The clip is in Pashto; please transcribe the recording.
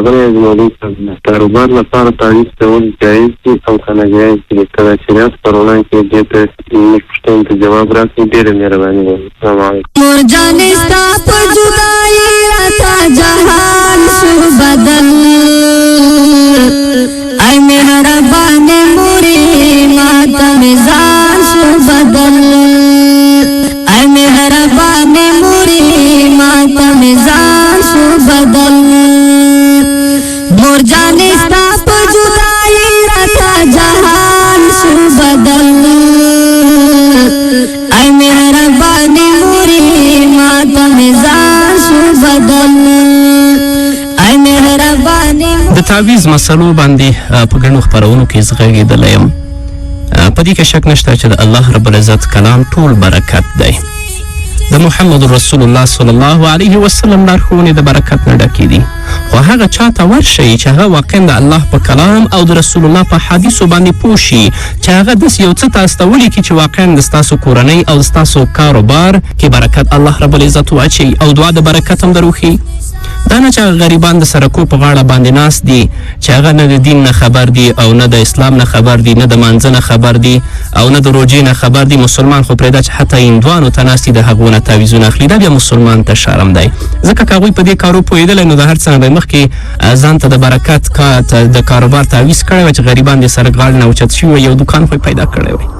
ښاغلی اجملي صاحب، د کاروبار لپاره تعویذ کول جایز دي او که ناجایز دي؟ که د شریعت په رڼا کې دې ته زموږ پوښتنې ته جواب راکړئ، ډېره مهرباني به وي. سلام علیکم. مور جانې ستا په جدایي راته جهان شو بدل، ای مهربانې مورې ماته مې ځان شو بدل، ای مهربانې مورې ماته مې ځان شو بدل. مور جانې ستا په جدایي راته جهان شو بدل، ای مهربانې مورې ماته مې ځان شو بدل، ای مهربانې. د تعویذ مسلو باندې په ګڼو خپرونو کې زه غږېدلی یم. په دې کې شک نشته چې د الله رب العزت کلام ټول برکت دی. د محمد رسول الله صلی الله علیه وسلم لارښوونې د برکت نه ډکې دي، خو هغه چا ته ورشئ چې هغه واقعا د الله په کلام او د رسول الله په حدیثو باندې پوه شي، چې هغه داسې یو څه تاسو ته ولیکي چې واقعا د ستاسو کورنۍ او د ستاسو کاروبار کې برکت الله رب العزت واچوي او دعا د برکت هم در وښیي. دا نه چې هغه غریبان د سرکو په غاړه باندې ناست دي چې هغه نه د دین نه خبر دي او نه د اسلام نه خبر دي، نه د مانځه نه خبر دي او نه د روژې نه خبر دي. مسلمان خو پرېږده چې حتی هندوانو ته ناست دي د هغو نه تعویذونه اخلي. دا بیا مسلمان ته شرم دی، ځکه که هغوی په دې کارو پوهېدلی نو د هر څه نه به یې مخکې ځان ته د برکت د کاروبار تعویذ کړی وای چې غریبان د سرک غاړې نه اوچت شوي وای، یو دوکان خو یې پیدا کړی وای.